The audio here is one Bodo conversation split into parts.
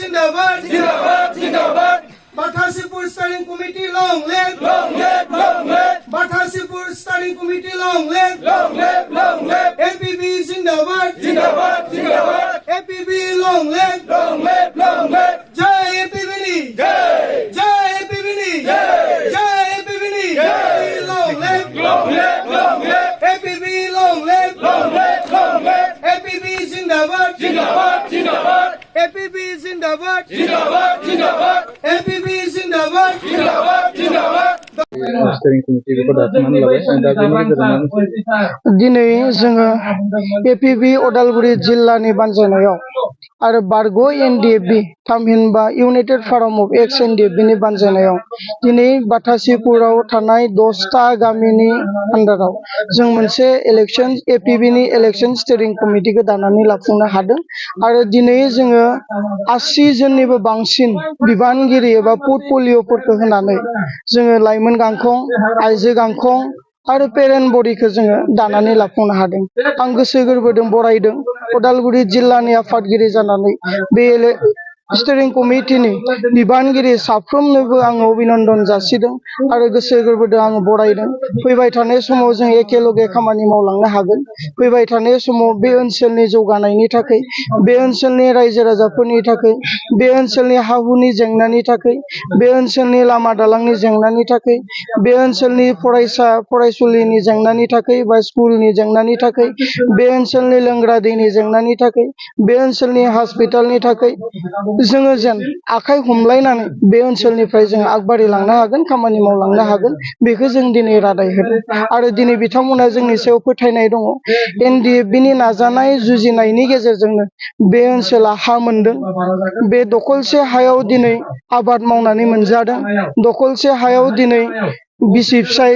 Zindabad, Zindabad, Zindabad. Bathasipur Standing Committee, long live, long live, long live. Bathasipur Standing Committee, long live, long live, long live. APB Zindabad, Zindabad, Zindabad. APB long live, long live, long live. Jai APB ni, Jai, Jai APB ni, Jai, Jai APB ni, Jai. Long live, long live, long live. APB long live, long live, long live. APB Zindabad, Zindabad, Zindabad. APB Zindabad, Zindabad, Zindabad. APB Zindabad, Zindabad, Zindabad. दिनै जोङो एपिबि उदालगुरि जिल्लानि बानजायनायाव आरो बारग' एनडिएफबि थामहिनबा इउनाइटेड फराम अफ एक्स एनडिएफबिनि बानजायनायाव दिनै बाथासिपुराव थानाय 10टा गामिनि आन्दाराव जों मोनसे इलेक्शन एपिबिनि इलेक्शन स्टीरिं कमिटिखौ दानानै लाफुंनो हादों आरो दिनै जोङो 80 जननिबो बांसिन बिबानगिरि एबा पर्टफलिय'फोरखौ होनानै जोङो लाइमोन गांखं आइजो गांखं आरो पेरेन्ट बडिखौ जोङो दानानै लाफुंनो हादों। आं गोसो गोरबोजों बरायदों उदालगुरि जिल्लानि आफादगिरि जानानै बे स्टीरिं कमिटिनि बिबानगिरि साफ्रोमनोबो आं अभिनन्दन जासिदों आरो गोसो गोरबोजों आं बरायदों। फैबाय थानाय समाव जों एखेलगे खामानि मावलांनो हागोन। फैबाय थानाय समाव बे ओनसोलनि जौगानायनि थाखाय, बे ओनसोलनि रायजो राजाफोरनि थाखाय, बे ओनसोलनि हा-हुनि जेंनानि थाखाय, बे ओनसोलनि लामा दालांनि जेंनानि थाखाय, बे ओनसोलनि फरायसा फरायसुलिनि जेंनानि थाखाय बा स्कुलनि जेंनानि थाखाय, बे ओनसोलनि लोंग्रा दैनि जेंनानि थाखाय, बे ओनसोलनि हस्पिटालनि थाखाय जोङो जेन आखाइ हमलायनानै बे ओनसोलनिफ्राय जों आगबारिलांनो हागोन, खामानि मावलांनो हागोन, बेखौ जों दिनै रादाय होदों आरो दिनै बिथांमोना जोंनि सायाव फोथायनाय दङ। एनडिएफबिनि नाजानाय जुजिनायनि गेजेरजोंनो बे ओनसोला हा मोनदों। बे दखलसे हायाव दिनै आबाद मावनानै मोनजादों। दखलसे हायाव दिनै बिसि फिसाय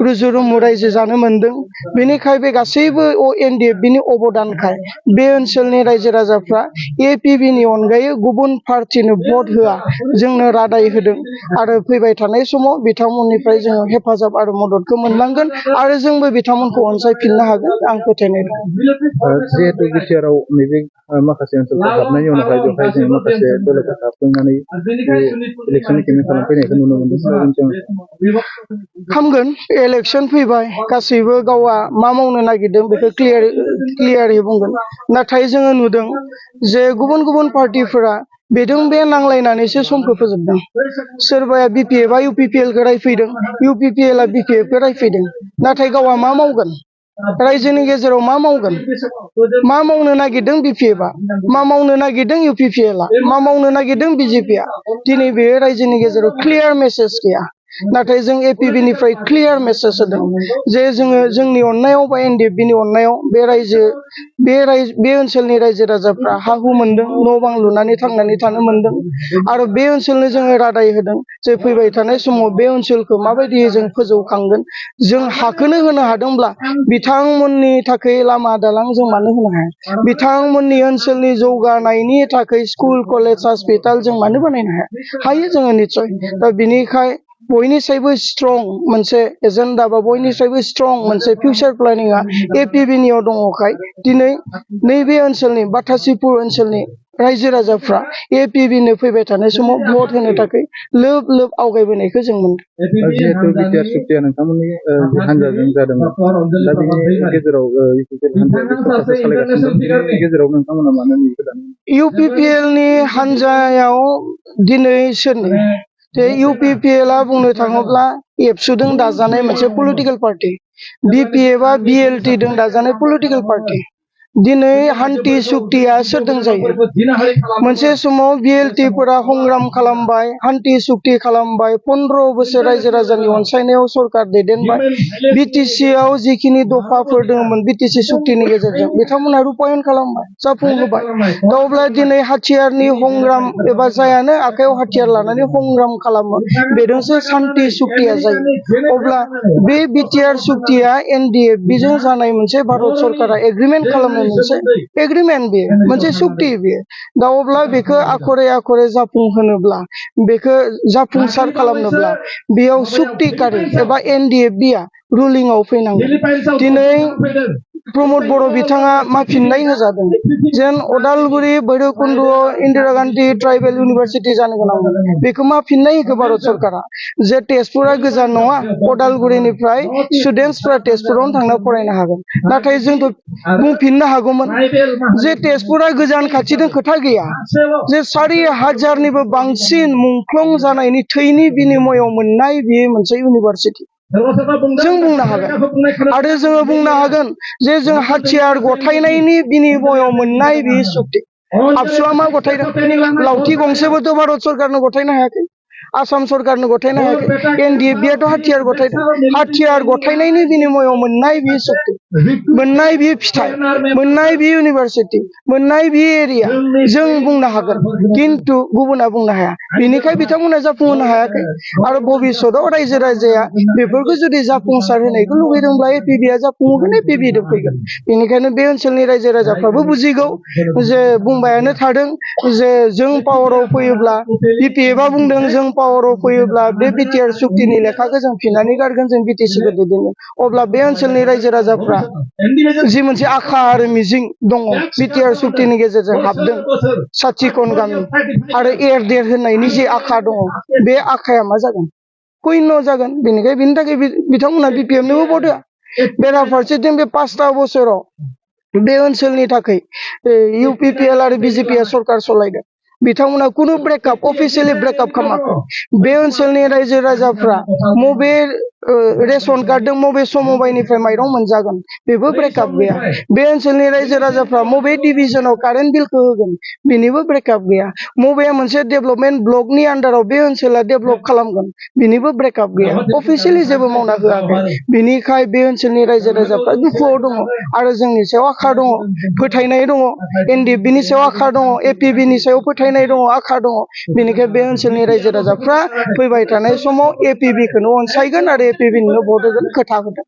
रुजु रुमु रायजो जानो मोनदों। बेनिखाय बे गासैबो एनडिएफबिनि अबदानखाय बे ओनसोलनि रायजो राजाफ्रा एपिबिनि अनगायै गुबुन पार्टिनो भट होआ, जोंनो रादाय होदों आरो फैबाय थानाय समाव बिथांमोननिफ्राय जोङो हेफाजाब आरो मददखौ मोनलांगोन आरो जोंबो बिथांमोनखौ अनसायफिननो हागोन, आं फोथायनाय दं। जिहेतु बिटिआरआव नैबे माखासे ओनसोलफोर हाबनायनि उनावहाय बेवहाय जों माखासे दलफोर हाबफैनानै इलेक्सननि केम्पेइन खालामफैनायखौ नुनो मोनदों। खामगोन, इलेक्शन फैबाय, गासैबो गावआ मा मावनो नागिरदों बेखौ क्लियारै बुंगोन। नाथाय जोङो नुदों जे गुबुन गुबुन पार्टिफोरा बेदों बे नांलायनानैसो समखौ फोजोबदों। सोरबाया बिपिएफआ इउपिपिएलखौ रायफैदों, इउपिपिएलआ बिपिएफखौ रायफैदों। नाथाय गावआ मा मावगोन? रायजोनि गेजेराव मा मावगोन? मा मावनो नागिरदों बिपिएफआ? मा मावनो नागिरदों इउपिपिएलआ? मा मावनो नागिरदों बिजेपिआ? दिनै बे रायजोनि गेजेराव क्लियार मेसेज गैया। नाथाय जों एपिबिनिफ्राय क्लियार मेसेज होदों जे जोङो जोंनि अननायाव बा एनडिएफबिनि अननायाव बे ओनसोलनि रायजो राजाफ्रा हा-हु मोनदों, न' बां लुनानै थांनानै थानो मोनदों आरो बे ओनसोलनो जोङो रादाय होदों जे फैबाय थानाय समाव बे ओनसोलखौ माबायदि जों फोजौखांगोन। जों हाखौनो होनो हादोंब्ला बिथांमोननि थाखाय लामा दालां जों मानो होनो हाया? बिथांमोननि ओनसोलनि जौगानायनि थाखाय स्कुल कलेज हस्पिटाल जों मानो बानायनो हाया? हायो जोङो निस्सय। दा बिनिखाय बयनिसायबो स्ट्रं मोनसे एजेन्डा बा बयनिसायबो स्ट्रं मोनसे फिउचार प्लेनिंआ एपिबिनियाव दङखाय दिनै नैबे ओनसोलनि बाथासिपुर ओनसोलनि रायजो राजाफ्रा एपिबिनो फैबाय थानाय समाव भट होनो थाखाय लोब लोब आवगायबोनायखौ जों मोनदों। जिहेतु बिटिआर सुक्तिया नोंथांमोननि हानजाजों जादोंमोन, दा बिनि गेजेराव गेजेराव नोंथांमोना मानो इउपिपिएलनि हानजायाव दिनै सोरनि इउपिपिएलआ बुंनो थाङोब्ला एबसुजों दाजानाय मोनसे पलिटिकेल पार्टी, बिपिएफआ बिएलटिजों दाजानाय पलिटिकेल पार्टी। दिनै हान्थि सुक्तिया सोरजों जायो? मोनसे समाव बिएलटिफोरा संग्राम खालामबाय, हान्थि सुक्ति खालामबाय, 15 बोसोर रायजो राजानि अनसायनायाव सरकार दैदेनबाय। बिटिसिआव जिखिनि दफाफोर दङमोन बिटिसि सुक्तिनि गेजेरजों बिथांमोना रुपायन खालामबाय, जाफुंहोबाय। दा अब्ला दिनै हाथियारनि संग्राम एबा जायानो आखायाव हाथियार लानानै संग्राम खालामो, बेजोंसो शान्ति सुक्तिया जायो। अब्ला बे बिटिआर सुक्तिया एनडिएफबिजों जानाय मोनसे भारत सरकारा एग्रिमेन्ट खालामनाय मोनसे एग्रिमेन्ट, बेयो मोनसे सुक्ति। बेयो दा अब्ला बेखौ आखरे आखरे जाफुंहोनोब्ला, बेखौ जाफुंसार खालामनोब्ला बेयाव सुक्तिकारि एबा एनडिएफबिआ रुलिंआव फैनांगोन। दिनै प्रमोद बर' बिथाङा मा फिननाय होजादों जेन अदालगुरि भैरबकुन्द'आव इन्दिरा गान्धी ट्राइबेल इउनिभारसिटि जानो गोनांमोन बेखौ मा फिननाय होखो भारत सरकारा जे तेजपुरा गोजान नङा अदालगुरिनिफ्राय स्टुडेन्टसफ्रा तेजपुरावनो थांना फरायनो हागोन नाथाय जोंथ' बुंफिननो हागौमोन जे तेजपुरा गोजान खाथिजों खोथा गैया जे 4,000निबो बांसिन मुंख्लं जानायनि थैनि बिनिमयाव मोननाय बेयो मोनसे इउनिभारसिटि जों बुंनो हागोन आरो जोङो बुंनो हागोन जे जों हाथियार गथायनायनि बिनिमयाव मोननाय बे सुक्ति आबसुआ मा गथायदों लावथि गंसेबोथ' भारत सरकारनो गथायनो हायाखै आसाम सरकारनो गथायनो हायाखै एनडिएफबिआथ' हाथियार गथायदों हाथियार गथायनायनि बिनिमयाव मोननाय बे सुक्ति मोननाय बे फिथाइ मोननाय बे इउनिभारसिटि मोननाय बे एरिया जों बुंनो हागोन किन्तु गुबुना बुंनो हाया बेनिखाय बिथांमोना जाफुंहोनो हायाखै आरो भबिष्यतआव रायजो राजाया बेफोरखौ जुदि जाफुंसार होनायखौ लुगैदोंब्ला एपिबिआ जाफुंहोगोन एपिबिजों फैगोन बेनिखायनो बे ओनसोलनि रायजो राजाफ्राबो बुजिगौ जे बुंबायानो थादों जे जों पावाराव फैयोब्ला बिपिएफआ बुंदों जों पावाराव फैयोब्ला बे बिटिआर सुक्तिनि लेखाखौ जों फिनानै गारगोन जों बिटिसिखौ दैदेनगोन अब्ला बे ओनसोलनि रायजो राजाफ्रा जि मोनसे आखा आरो मिजिं दङ बिटिआर सुक्तिनि गेजेरजों हाबदों साथिखन गामि आरो एरदेर होननायनि जे आखा दङ बे आखाया मा जागोन शून्य जागोन बेनि थाखाय बिथांमोना बिपिएफनोबो भट होआ बेराफारसेथिं बे 5 बोसोराव बे ओनसोलनि थाखाय इउपिपिएल आरो बिजेपिआ सरकार सलायदों बिथांमोना कुनु ब्रेकआप अफिसियेलि ब्रेकआप खालामाखै बे ओनसोलनि रायजो राजाफ्रा मबे रेशन कार्डजों मबे समबायनिफ्राय माइरं मोनजागोन बेबो ब्रेकआप गैया बे ओनसोलनि रायजो राजाफ्रा मबे डिभिजनाव कारेन्ट बिलखौ होगोन बेनिबो ब्रेकआप गैया मबे मोनसे डेभेलपमेन्ट ब्लकनि आन्डाराव बे ओनसोला डेभेलप खालामगोन बेनिबो ब्रेकआप गैया अफिसियेलि जेबो मावना होआखै बेनिखाय बे ओनसोलनि रायजो राजाफ्रा दुखुआव दङ आरो जोंनि सायाव आखा दङ फोथायनाय दङ एनडिएफबिनि सायाव आखा दङ एपिबिनि सायाव फोथायनाय दङ आखा दङ बेनिखाय बे ओनसोलनि रायजो राजाफ्रा फैबाय थानाय समाव एपिबिखौनो अनसायगोन आरो एपिबिनो भट होगोन खोथा होदों